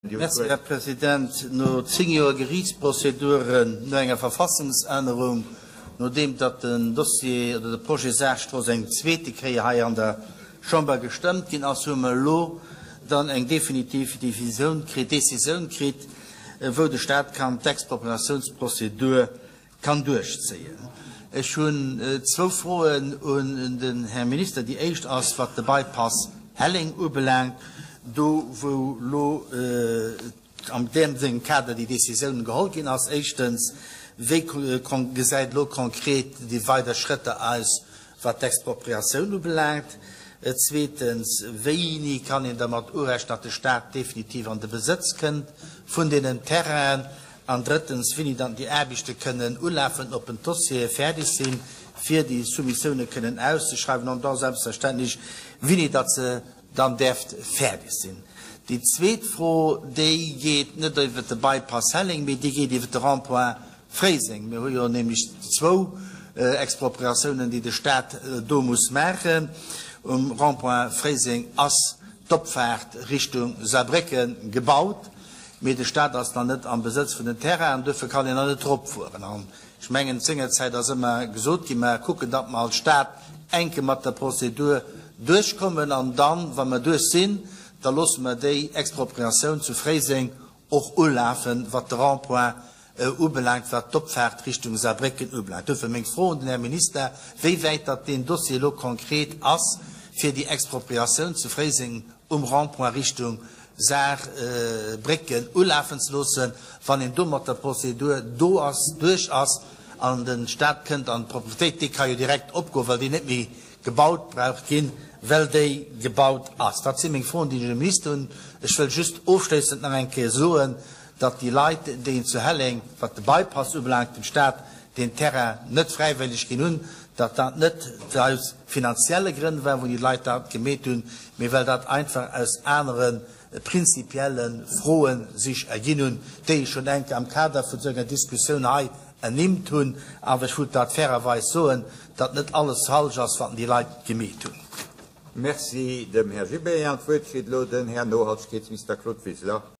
Merci, Här President. No 10 Joer Geriichtsprozeduren, no enger Verfassungsännerung, nodeem datt den Dossier oder de Projet Saarstrooss eng zweete Kéier hei an der Chamber gestëmmt ginn ass, hu mer elo dann eng definitiv Décisioun kritt, Décisioun kritt, wou de Stat kann d'Expropriationsprozedur kann duerchzéien. Ech hunn zwou Froen un den Här Minister. Déi éischt ass, wat de Bypass Helleng ubelaangt, do wou elo an deem sengem Kader déi Décisioun geholl ginn ass. Éischtens, wéi gesäit elo konkret déi weider Schrëtter aus, wat d'Expropriatioun ubelaangt? Zweetens, wéini kann een dermat urechnen, datt de Stat definitiv an de Besëtz kënnt vun deenen Terrainen? An drëttens, wéini dann déi Aarbechte kënnen ulafen, ob en d'Dossiere fäerdeg sinn, fir déi Soumissioune kënnen auszeschreiwen, an da selbstverständlech, wéini datt se dann däerft fäerdeg sinn. Déi zweet Fro, déi geet net iwwert de Bypass Helleng, mee déi geet iwwert de Rond-point Fréiseng. Mir hu jo nämlech zwou Expropriatiounen, déi de Stat do muss maachen. Um Rond-point Fréiseng ass d'Opfaart Richtung Saarbrécken gebaut. Mee de Staat ass nach net am Besëtz vun den Terrainen, duerfir kann een nach net drop fueren. An ech mengen, sengerzäit ass ëmmer gesot ginn, mer kucken, datt mer als Staat enke mat der Prozedur duerchkommen an dann, wa mer duerch sinn, da loosse mer déi Expropriatioun zu Fréiseng och ulafen, wat de Rond-point ubelaangt, wat d'Opfaart Richtung Saarbrécken ubelaangt. Duerfir meng Fro un den Här Minister, wéi wäit datt deen Dossier elo konkret ass, fir déi Expropriatioun zu Fréiseng um Rond-point Richtung Saarbrécken ulafen ze loossen, wann een do mat der Prozedur do ass, duerch ass an de Stat kënnt an d'Proprietéit, déi ka jo direkt opgoen, well déi net méi gebaut brauch ginn, well déi gebaut ass. Dat si meng Froen, déi ech un de Minister hunn. Ech wëll just ofschléissend nach eng Kéier soen, datt déi Leit, déi zu Helleng, wat de Bypass ubelaangt, dem Stat deen Terrain net fräiwëlleg ginn hunn, datt dat net aus finanzielle Grënn war, wou déi Leit dat gemeet hunn, mee well dat einfach aus anere prinzipielle Froe sech erginn hunn, déi ech schonn eng Kéier am Kader vun esou enger Diskussioun hei ernimmt hunn. Awer ech wullt dat fairerweis soen, datt net alles falsch ass, wat déi Leit gemeet hunn. Merci dem Här Gibéryen. D'Wuert kritt elo den Här Nohaltegkeetsminister Claude Wiseler.